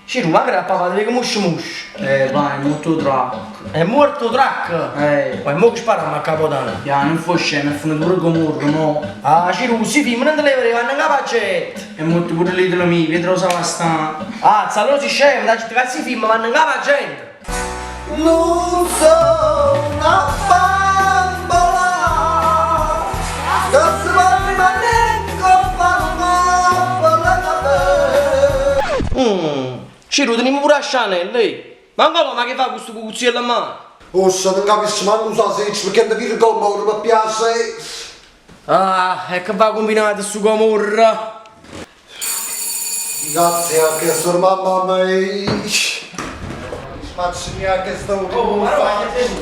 Ciro, ma che a papà te veco muscio muscio. Eh, va, è molto track. È morto track? Eh. Ma mo che sparammo a Capodanno? Ya, non fu scemo, è finito pure Gomorra, mo. Ah, Ciro, si film non te le vedeva, vanno in capo a gente. È morto pure l'idolo mio, Pietro Savastano. Ah, allora si scemo, dai, cazzo i film vanno in capo a gente. Non sono una bambola che si può rimanere con la Ciro, teniamo pure a Chanel, lei. Ma ancora, ma che fa questo cucuzziello a mano? Ossa, non capisco manco usa seccio perché non vedo come mi piace. Ah, e che va combinato su Gomorra? Grazie a che sono mamma mia. Faccio neanche sto Oh, ma no,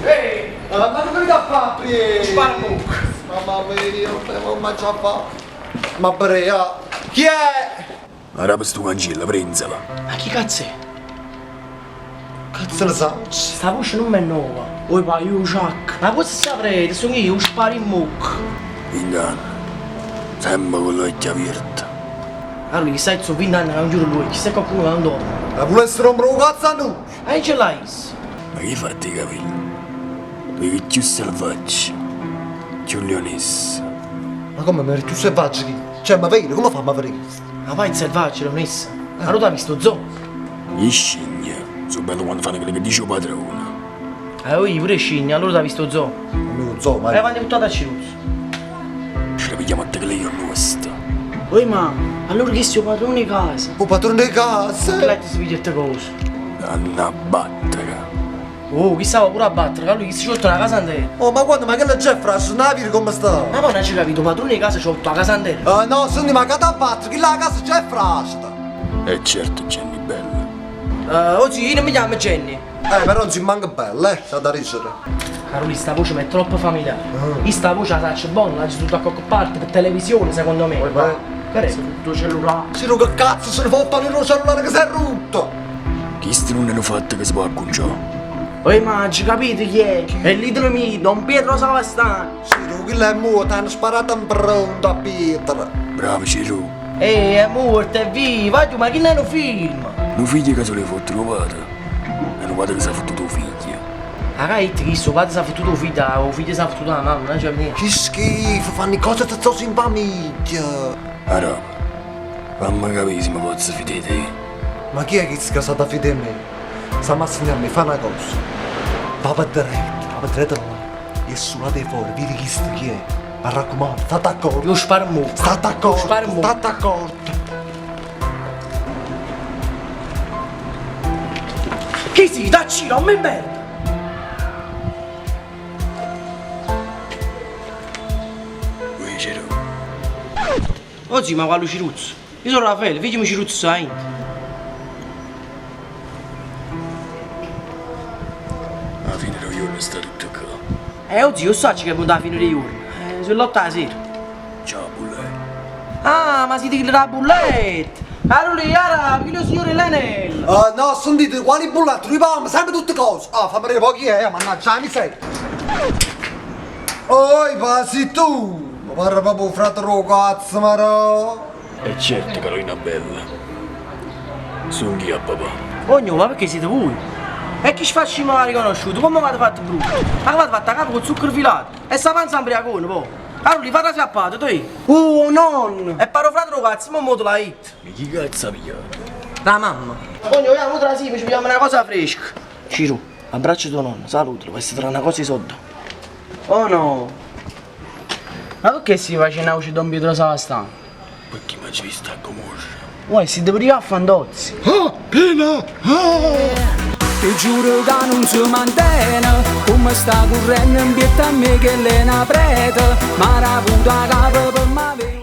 ehi! Ma non mi da papi! Spara mucca! Mamma mia, devo mangiare fa. Ma brea! Chi è? Arapa sto cancello, prendila. Ma chi cazzo è? Cazzo ne sa? Sta voce non è nuova. Oi pa, io Jack. Ma cosa saprete? Sono io, sparo in mucca. Inganno. Sempre con l'occhio aperto. Allora, chissà, sono 20 anni che non giuro lui, chissà qualcuno che non dorme. Ma volesse rompere un cazzo a noi? Ma che ce l'hai? Ma che fatti i capelli? Tu che più selvaggio, più leonessa. Ma come mi eri tu selvaggio? Cioè, ma vero, come fa a vedere? Ma vai in selvaggio, leonessa. Allora t'ha visto zoo? Gli scigne, sono bello quando fanno quello che dice il padrone. Eh, io pure scimmia, allora t'ha visto zoo. Non mi so, ma. E avanti buttata a Ciruzzo. Ce la pigliamo a te che lei è nostra. Oi ma, allora chi è il padrone di casa? O padrone di casa! Che lei ti si vede cose. Anna a battere. Oh, chi stava pure a battere, che lui chi si c'ho la casa intera. Oh, ma quando, ma che la Jeffra, non la vedi come sta? Ma poi non ci capito, padrone di casa c'ho la casa intera. No, senti, ma che t'ha fatto? Chi la casa c'è frasta? E certo, Jenny bella. Oh zio, io non mi chiamo Jenny. Però non si manca bella, c'è da ridere. Caroli, sta voce mi è troppo familiare. Io sta voce la saccio buona, l'ha tutta a qualche parte, per televisione secondo me. Che è? Tutto cellulare. Sì, che cazzo se ne fotta nel cellulare che si è rotto? Questi non hanno fatto che si può acconciare. Oi ma, ci capite chi è? È l'idolo mio, Don Pietro Savastano. Sì, chi l'è morto, hanno sparato in pronto a Pietra. Bravo Ciro. Ehi, è morto, è vivo, ma chi ne è un film? Un figlio che se l'è fatto padre. E un padre che si è fatto tuo figlio. Ah, che che suo padre si è fottuto il figlio, o figlio si è fottuto la mamma, non c'è niente. Che schifo, fanno cose tazzose in famiglia. Arapa, fammi capire se mi posso fidare di te. Ma chi è che si è casata fide a me? Sa mi fa una cosa. Va per dritto, va per dritto là. E sulla di fuori, vedi chi sta chi è. Ma raccomando, state accorto. Io sparo in mucca. State accorto, Sparo in mucca. state accorto. Chi si? Da Ciro, non mi merda! Ui Ciro, Oh zio, ma quale Ciruzzo? Io sono Raffaele, figlio mi Ciruzzo sai. alla fine del giorno sta tutto qua. Oh zio, io so che è venuta alla fine dei giorni. Sono l'8 la sera. Ciao bullè. Ah, ma siete la bulletta! Caroli, ara, figlio signore Lenel! Ah, no, sentite, quali bullette? Noi parliamo sempre tutte cose. Ah, fammi vedere pochi è, mannaggia, mi sei. Oi, ma sei tu! Ma parla proprio fratello cazzo, ma no! E certo Carolina bella. Sono io papà. Oh no, ma perché siete voi? E chi sfasci mi ha riconosciuto? Come mi avete fatto brutto? Ma che avete fatto a capo con zucchero filato? E sta panza ambriacone, poi! Caroli, fate sappato, tu! Oh, nonno! E paro fratello cazzo, ma mo te la hit! Ma chi cazzo ha pigliato? La mamma! Oh no, andiamo tra sì, ci pigliamo una cosa fresca! Ciro, abbraccia tuo nonno, salutalo, questa sarà una cosa di soldo. Oh no! Ma perché si faceva una voce Don Pietro Savastano? Perché mi hai visto a Gomorra? Uè, si deve arrivare a Fandozzi. Ti giuro che non si mantiene Come sta correndo in pietà a me che l'è una preta Ma la puta capo per me.